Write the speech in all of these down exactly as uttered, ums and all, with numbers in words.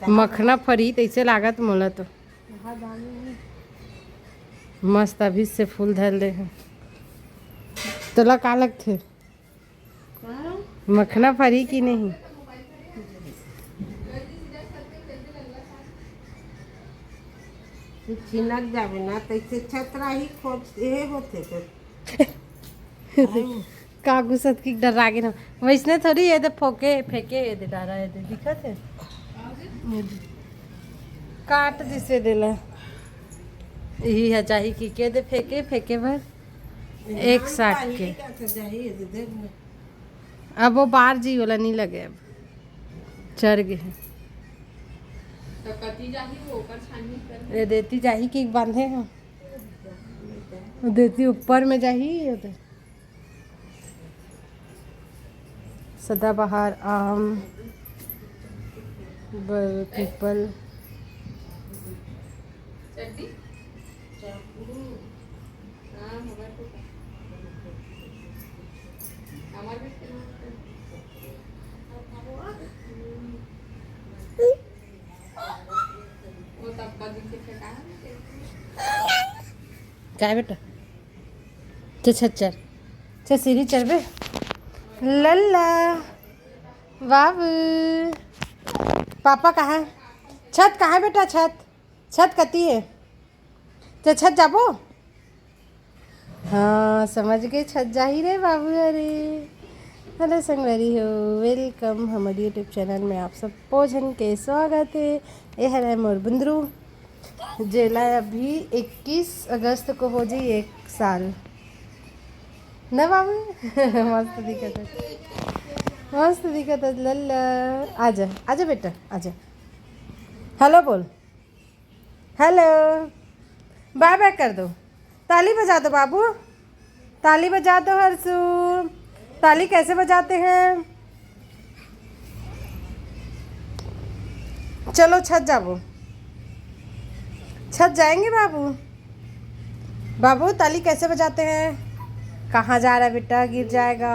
मखना फरी तैसे लागत मोला तो। मस्त अभी से फूल धर ले हे। तोला का लगथे? मखना फरी कि नहीं? छिनक जाबे ना, तैसे छतरा ही खोज, एहे होथे तो। का गुसत की डरा गे ना, वैसने थोड़ी ये दे फोके, फेंके, ये दे डारा, ये दे दिखत हे, काट दिसे देला। यही है चाही कि के दे फेंके, फेंके भर एक साथ के। अब वो बार जी वाला नहीं लगे, अब चढ़ गए हैं। ये देती जाही कि बांधे हैं, देती ऊपर में जाही, ये दे। सदाबहार, आम, बर-, पीपल। काय बेटा? चे छत चढ़, चे सीढ़ी चढ़बे। लल्ला, बाबू, पापा कहाँ है? छत कहाँ है बेटा? छत, छत कती है? चे छत जाबो? हाँ, समझ गए, छत जाही रे बाबू। अरे, हेलो संगवारी हो, वेलकम हमर YouTube चैनल में, आप सब पो झन के स्वागत है। ये हरे मोर बुंदरू, जेला अभी इक्कीस अगस्त को हो जी एक साल। ना बाबू? मस्त दिखत है, मस्त दिखत है लल्ला। आजा, आजा बेटा, आजा। हेलो बोल, हेलो। बाय बाय कर दो, ताली बजा दो बाबू। ताली बजा दो हर्षू। ताली कैसे बजाते हैं? चलो छत जाबो, छत जाएंगे बाबू। बाबू, ताली कैसे बजाते हैं? कहाँ जा रहा है बेटा? गिर जाएगा,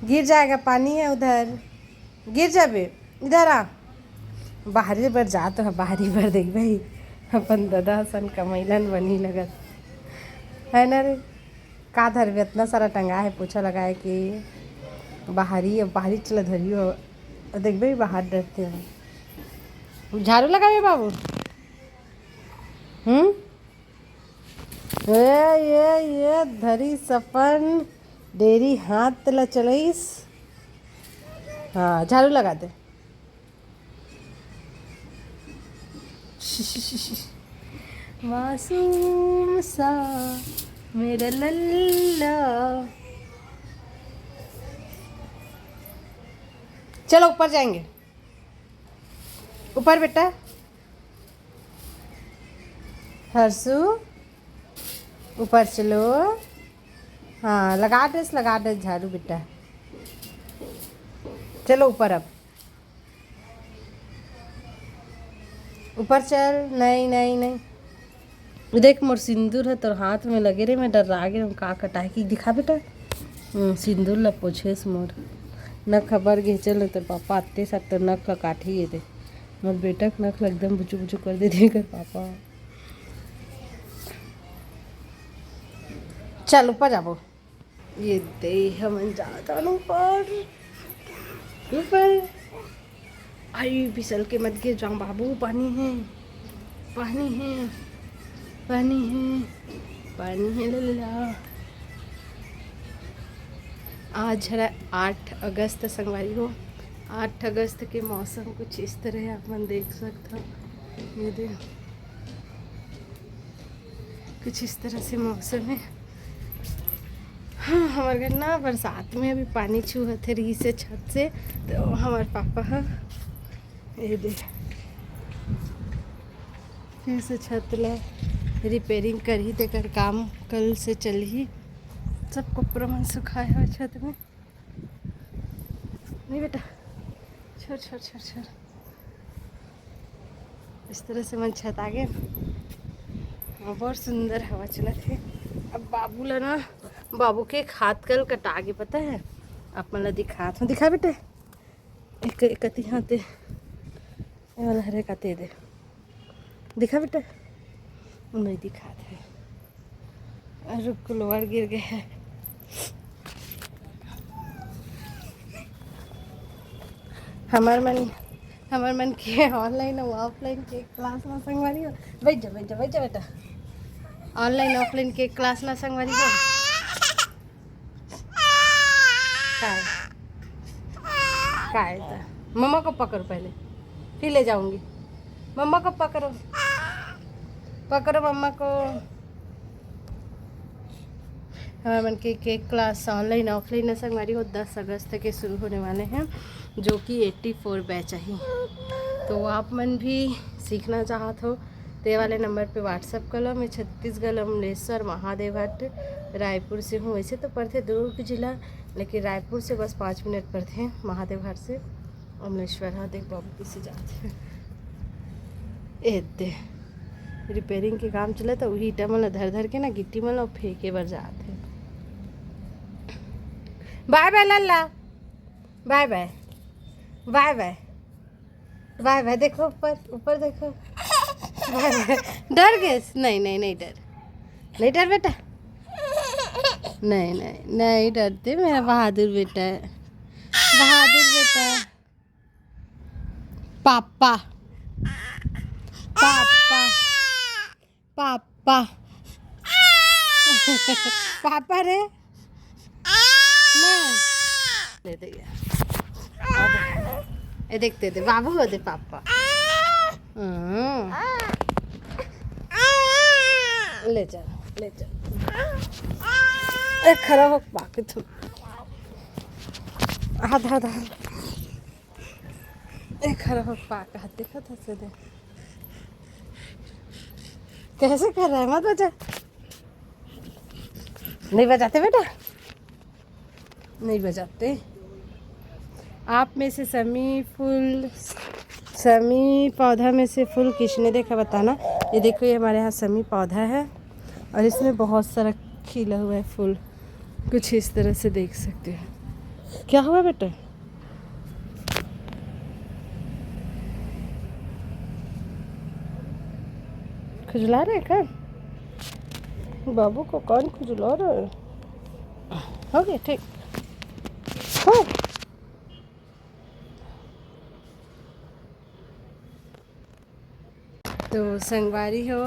गिर जाएगा, पानी है उधर, गिर जाबे। इधर आ, बाहरी बर जा तो, बाहरी बर देख भाई, अपन ददा सन कमैलन बनी लगत है ना रे। का धरबे, इतना सारा टंगा है, पोछा लगाए के बाहरी, अब बाहरी चला धरियो। देख भाई, बाहर डरते हैं। झाड़ू लगावे बाबू। हम्म, ए, ये, ये धरी सपन डेरी हाथ ला चलइस। हाँ, झाड़ू लगा दे। मासूम सा मेरा लल्ला। चलो ऊपर जाएंगे, ऊपर बेटा। हर्षु, ऊपर चलो। हाँ, लगा दे, लगा दे झाड़ू बेटा। चलो ऊपर, अब ऊपर चल। नहीं, नहीं, नहीं। देख, मोर सिंदूर है तोर हाथ में लगे रे, मैं डर्रा गे हूँ, का कटाए कि दिखा बेटा। हम्म, सिंदूर ला पोछेस मोर। नख बर गे, चल, तोर पापा आते साथ तोर नख ला काटही ये दे। मोर बेटा के नख ला एकदम बुचू बुचू कर दे दे कर पापा। चल ऊपर जाबो। ये दे हमन जाथन ऊपर, ऊपर। आई, फिसल के मत गिर जाओ बाबू, पानी है, पानी है, पानी है, पानी है लल्ला। आज हरा आठ अगस्त संगवारी हो, आठ अगस्त के मौसम कुछ इस तरह आप मन देख सकते हो। ये दे, कुछ इस तरह से मौसम है। हाँ, हमारे घर ना बरसात में अभी पानी छुअत हे रही से छत से, तो हमारे पापा ह ये दे फिर से छत ला रिपेयरिंग करही, तेकर काम कल से चलही। सब कपड़ा मन सुखाए हुए छत में। नहीं बेटा, छोड़, छोड़, छोड़, छोड़। इस तरह से मन छत आ गए। हाँ, बहुत सुंदर हवा चलत हे। अब बाबू ला ना बाबू के एक हाथ कल कटा के, पता है, आप मन ला दिखात हूँ। दिखा बेटा, एक, एक कति हाथ दे, ये वाला हरे का दे दे। दिखा बेटा, नहीं दिखात है। रुक, लोअर गिर गए है। हमर मन, हमर मन के ऑनलाइन अउ ऑफलाइन के क्लास ला संगवारी हो। बैठ जा, बैठ जा, बैठ जा बेटा। ऑनलाइन ऑफलाइन के क्लास ला संगवारी हो। काय? काय त? मम्मा को पकड़ो पहले, फिर ले जाऊंगी। मम्मा को पकड़ो, पकड़ो मम्मा को। हमारे मन के केक क्लास ऑनलाइन ऑफलाइन है संगवारी हो, दस अगस्त के शुरू होने वाले हैं, जो कि एट्टी फोर बैच है। तो आप मन भी सीखना चाहत हो, ते वाले नंबर पे WhatsApp कर लो। मैं छत्तीसगढ़ अमलेश्वर महादेव घाट रायपुर से हूँ। वैसे तो पड़थे दुर्ग जिला, लेकिन रायपुर से बस पाँच मिनट पड़थे महादेव घाट से अमलेश्वर। हाँ, देख बाबू किसे जात हे। ए दे, रिपेयरिंग के काम चलत हे, उही ईटा मन ला धर धर के ना, गिट्टी मन ला फेंके बर जात हे। बाय बाय लल्ला, बाय बाय, बाय बाय, बाय बाय। देखो ऊपर, ऊपर देखो। बाय बाय। डर गेस? नहीं, नहीं, नहीं डर, नहीं डर बेटा, नहीं, नहीं, नहीं डरते, मेरा बहादुर बेटा है, बहादुर बेटा। पापा, पापा, पापा, पापा रे। ना। दे दे। ए देख, दे दे, बाबू हो दे पापा। हम्म। ले चल, ले चल। ए, खड़ा हो, बाकी तू। हाथ, हाथ, हाथ। ए, खड़ा हो, पाक हाथ दिखा था से दे। कैसे कर रहा है? मत बजा। नहीं बजाते बेटा, नहीं बजाते। आप में से शमी फूल, शमी पौधा में से फूल किसने देखा, बताना। ये देखो, ये हमारे यहाँ शमी पौधा है और इसमें बहुत सारा खिला हुआ है फूल, कुछ इस तरह से देख सकते हैं। क्या हुआ बेटा? खुजला रहे का? बाबू को कौन खुजला रहा है? हो गया ठीक। हो। तो संगवारी हो,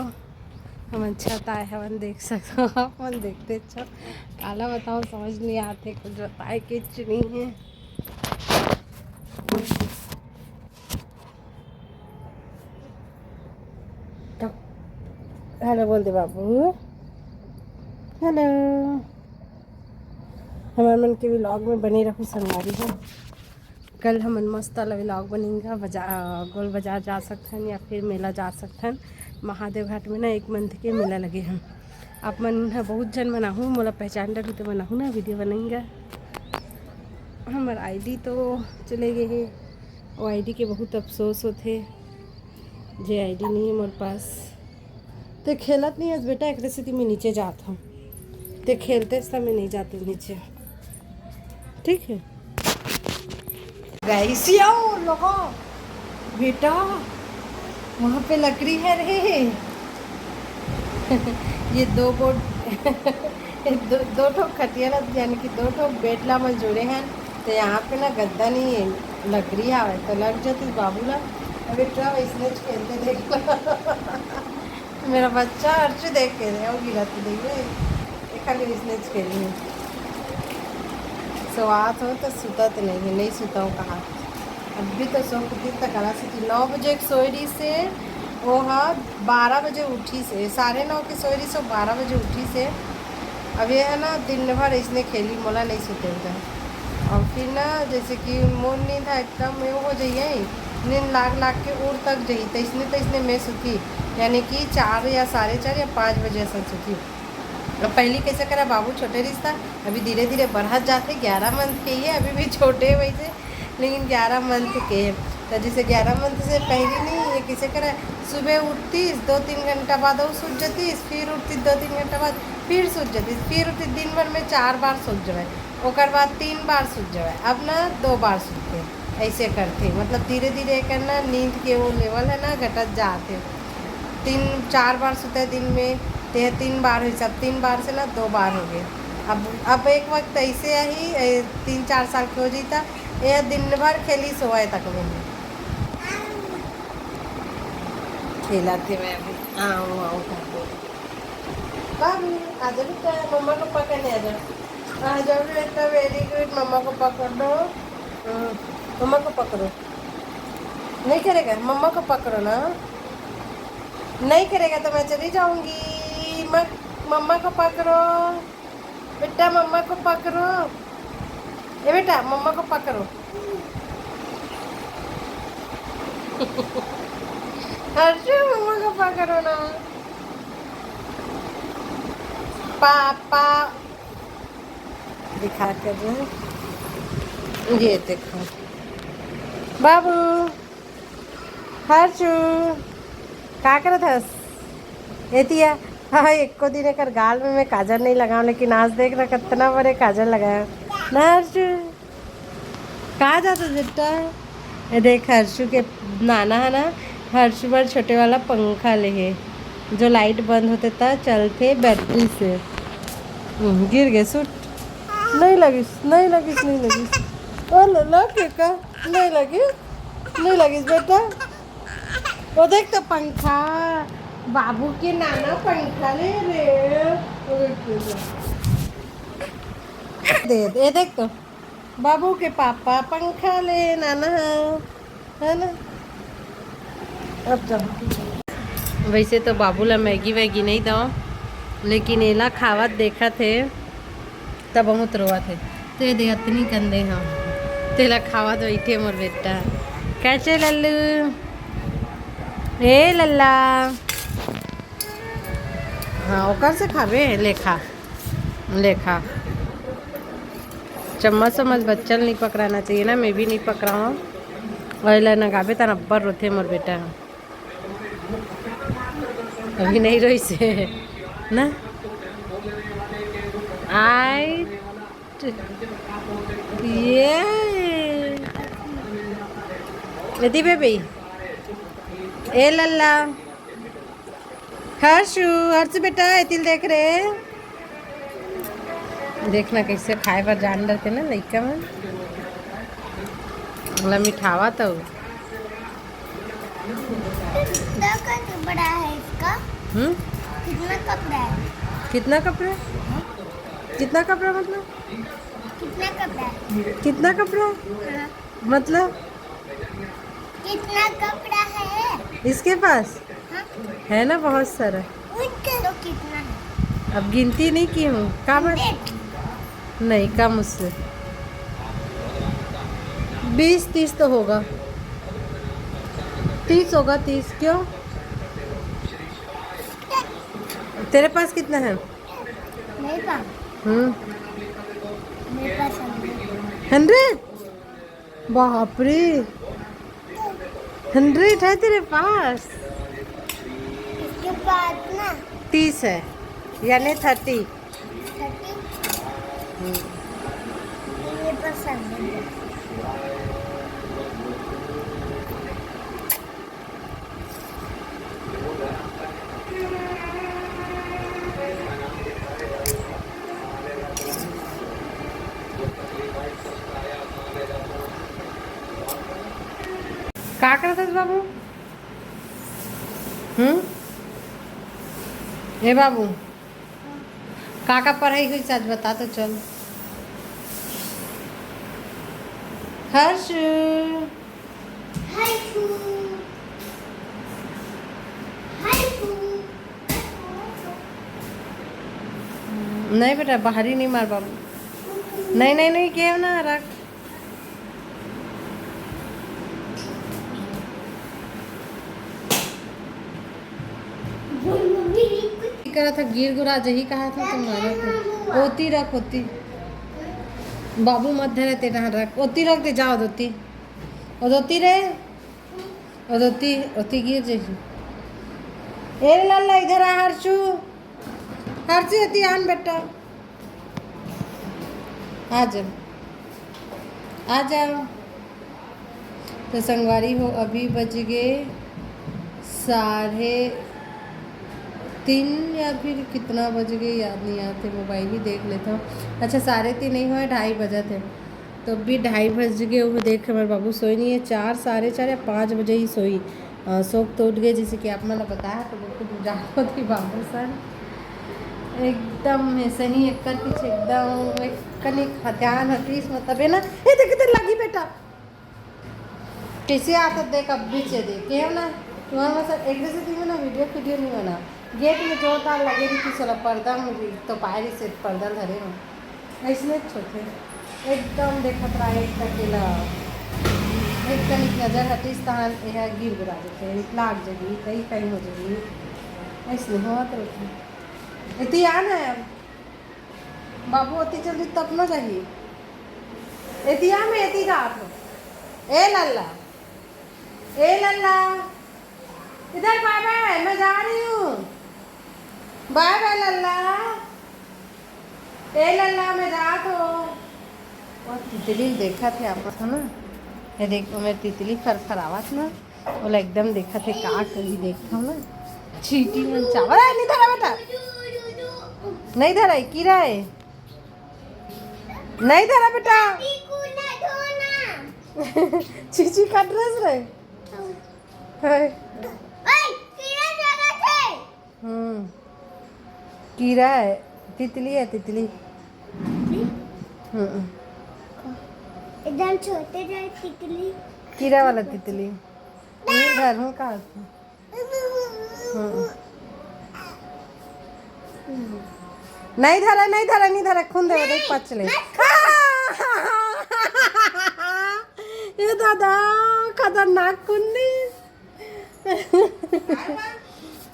हमन छत आए हवन, देख सकथो, आप मन देखते छो, काला बताओ, समझ नहीं आते, कुछ बताए के नहीं है। हेलो बोल दे बाबू, हेलो। हमारे मन के व्लॉग में बने रहो संगवारी हो। कल हमन मस्त वाला व्लॉग बनेगा, बजा-, गोल बाजार जा सकथन या फिर मेला जा सकथन। महादेव घाट में ना एक मंथ के मेला लगे हे। आप मन ह बहुत झन मन आहू, मोला पहचान डरहू तो मन आहू ना, वीडियो बनाएंगा। हमर आईडी तो चले गए हे, वो आईडी के बहुत अफसोस होथे, जे आईडी नहीं है मोर पास। ते खेलत नहीं हस बेटा, एकरे सेती मैं नीचे जात हूँ। ते खेलते हस त मैं नहीं जाती नीचे, ठीक है? गाइस, यो लोगो, बेटा, वहाँ पे लकड़ी है रे। ये दो बोर्ड, दो, दो ठो खटिया ला, यानी कि दो ठो बेड ला मैं जोड़े हैं। तो यहाँ पे ना गद्दा नहीं है, लकड़ी आवे तो लग जाती बाबू ला। अबे ट्रम इसने खेलते देख ला। मेरा बच्चा अर्चू देख के रहे हो, गिरा तो नहीं है, ये खाली इसने खेली है। सोआत हो तो सुता तो नहीं है, नहीं सुता हूँ कहा। अभी तो सो कुछ तक आला से थी, नौ बजे एक सोए रही से, वो हाँ बारह बजे उठी से, साढ़े नौ के सोए रही से, बारह बजे उठी से। अब ये है ना, दिन भर इसने खेली, मोला नहीं सुते उधर। और फिर ना, जैसे कि मोर नींद है एकदम वो हो जाइए, नींद लाग लाग के उड़ तक जाइए, तो इसने, तो इसने मैं सुती, यानी कि चार या साढ़े चार या पाँच बजे ऐसा सुती। और पहली कैसे करा, बाबू छोटे रिश्ता, अभी धीरे धीरे बढ़त जाते, ग्यारह मंथ के ही है, अभी भी छोटे वैसे, लेकिन ग्यारह मंथ के है। तो जैसे ग्यारह मंथ से पहली नहीं, एक कइसे करे, सुबह उठतीस, दो तीन घंटा बाद अउ सूत जतीस, फिर उठतीस दो तीन घंटा बाद, फिर सूत जतीस, फिर उठतीस, दिन भर में चार बार सूत जावय, ओकर बाद तीन बार सूत जावय, अब ना दो बार सूते, ऐसे करते। मतलब धीरे धीरे एकर ना नींद के वो लेवल है ना घटत जात है। तीन चार बार सुते दिन में, ते तीन बार हुई, सब तीन बार से ना दो बार हो गए। अब अब एक वक्त ऐसे ही ए, तीन चार साल के हो जाता, ये दिन भर खेली सोए तक में ही। खेला थे मैं अभी। आओ आओ बाबू, आ जा बेटा, मम्मा को पकड़ने आ जा। आ जाओ बेटा, very good, मम्मा को पकड़ लो। हम्म, मम्मा को पकड़ो। नहीं करेगा, मम्मा को पकड़ो ना। नहीं करेगा तो मैं चली जाऊंगी। म-, मम्मा को पकड़ो बेटा, मम्मा को पकड़ो। ए बेटा, मम्मा को पकड़ो। हर्षु, मम्मा को पकड़ो ना। पापा दिखा कर दे। ये देखो बाबू, हर्षु, का करत हस? एतिया, हाँ, एको दिन एकर गाल में मैं काजल नहीं लगाऊं, लेकिन आज देख ना कितना बड़े काजल लगाया ना हर्षु। कहाँ जाता बेटा? ये देख, हर्षु के नाना है ना, हर्षु बर छोटे वाला पंखा ले हे, जो लाइट बंद होते त चलते बैटरी से। हम्म, गिर गए सूट। नहीं लगिस, नहीं लगिस, नहीं लगिस। ओ ला ला, के का? नहीं लगिस, नहीं लगिस बेटा। वो देख तो पंखा, बाबू के नाना पंखा ले रे। वो देख तो। दे दे, ये देख तो, बाबू के पापा पंखा ले नाना, है ना? अब तो वैसे तो बाबू ला मैगी वैगी नहीं दो, लेकिन एला खावत देखत हे त बहुत रोवत हे। ते दे अतनी कंदे हम, तेला खावत बैठे मोर बेटा। कैसे लल्लू? ए लल्ला, हाँ, ओकर से खाबे, ले खा, ले खा। चम्मच सम्मच बच्चा ल नहीं पकड़ाना चाहिए ना, मैं भी नहीं पकड़ाऊँ। और ला नगाबे तन अब्बर रोथे मोर बेटा। अभी नहीं रोई से ना। आई ये एती बेबी, ए लल्ला। हर्षु, हर्षु बेटा, एतिल देख रे। देखना कैसे खाए बर जान डरते ना लइका मन। ला मिठावा तो। कितना कपड़ा है इसका? हम्म? कितना कपड़ा है? कितना कपड़ा? कितना कपड़ा मतलब? कितना कपड़ा है? कितना कपड़ा? हाँ। मतलब? कितना कपड़ा है? इसके पास? हाँ। है ना बहुत सारा। उनके तो कितना है? अब गिनती नहीं की हूँ। कम है? Hundred। नहीं, कम उससे। बीस तीस तो होगा। तीस होगा, तीस। क्यों? तेरे पास कितना है? मेरे पास? हम्म। मेरे पास hundred। Hundred? बाप रे, hundred है तेरे पास? इसके पास ना तीस है, यानी thirty। Thirty। हम्म। ये पसंद है। का करत हस बाबू? हम्म? ए बाबू, का का पढ़ाई हुई आज बता तो चल। हर्षु। हर्षु। हर्षु। नहीं बेटा, बाहरी नहीं मार बाबू। नहीं, नहीं, नहीं, गेम ना रख। बोल मम्मी, कुछ की करत ह, गिर गुरा जही कहा था तुम्हारा। ओती रख, ओती। बाबू मत धरे, ते डहार रख। ओती रख दे, जाओ दोती। ओ दोती रे। ओती ओती गिर जही। ए लल्ला, इधर आ हर्षु। हर्षु, एती आन बेटा। आ जा, आ जा। तो संगवारी हो, अभी बज गे साढ़े तीन या फिर कितना बज गे, याद नहीं आते, मोबाइल ही देख लेता हूँ। अच्छा, साढ़े तीन नहीं हुआ, ढाई बजत हे। तो अभी ढाई बज गे, वो देख, हमारे बाबू सोए नहीं है। चार, साढ़े चार या पाँच बजे ही सोई। अ, सो के तो उठ गए, जैसे कि आप मन ला बताया, तो बिल्कुल उजागर होती बाबू सर। एकदम ऐसे ही एकर पीछे एकदम एक कनिक ध्यान हतीस, मतलब है ना। ए, देख, इधर लगी बेटा। कैसे आता देख, अब पीछे देख, के ना, तुम्हारा सर एक जैसे तुम ना वीडियो, वीडियो नहीं बना। गेट में जोरदार लगे रही कि चला पर्दा में भी तो पाए रही से पर्दा धरे में। ऐसने छोटे एकदम देखत रहा एक टकेला। एक कनिक नजर हटिस तहान यह गिर गिरा देते, लाग जगी, कहीं कहीं हो जगी। ऐसने होत रहते। इति आ ना बाबू, अति जल्दी तब न जाही। एतिया में एती जात हो। ए लल्ला, ए लल्ला, इधर बाय बाय, मैं जा रही हूँ। बाय बाय लल्ला। ए लल्ला, मैं जात हो। वो तितली देखत हे आपस में ना। ये देखो, मेरी तितली फरफरावत ना। ओला एकदम देखत हे, का कही, देखत हो ना। चींटी मन चावल। अरे, नहीं धरा बेटा, नहीं धरा, कीरा है। नहीं धरा बेटा। चीची का ड्रेस रे। है। हम्म। कीरा है, तितली है, तितली। हम्म। एकदम छोटे जाए तितली। कीरा वाला तितली। ये घर हूँ का? हम्म। नहीं धरा, नहीं धरा, नहीं धरा, खून देवे, देख, पच ले। ए दादा, खतरनाक खून दी।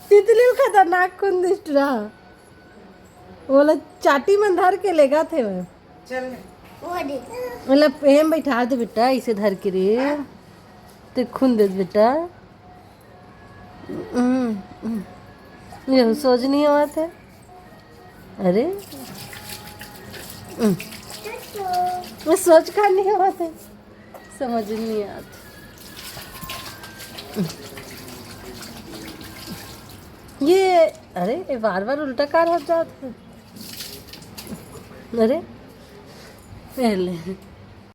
तितली खतरनाक खून दिस रहा। ओला चाटी मन धर के लेगा थे वो। चल। मतलब एम बैठा दे बेटा, इसे धर के रे। ते खून दे बेटा। हम्म, हम्म। ये सोच नहीं हुआ थे। अरे। हम्म। मैं सोच का नहीं हुआ थे। समझ नहीं आत। ये, अरे, ये बार बार उल्टा कार हो जात है। अरे, पहले।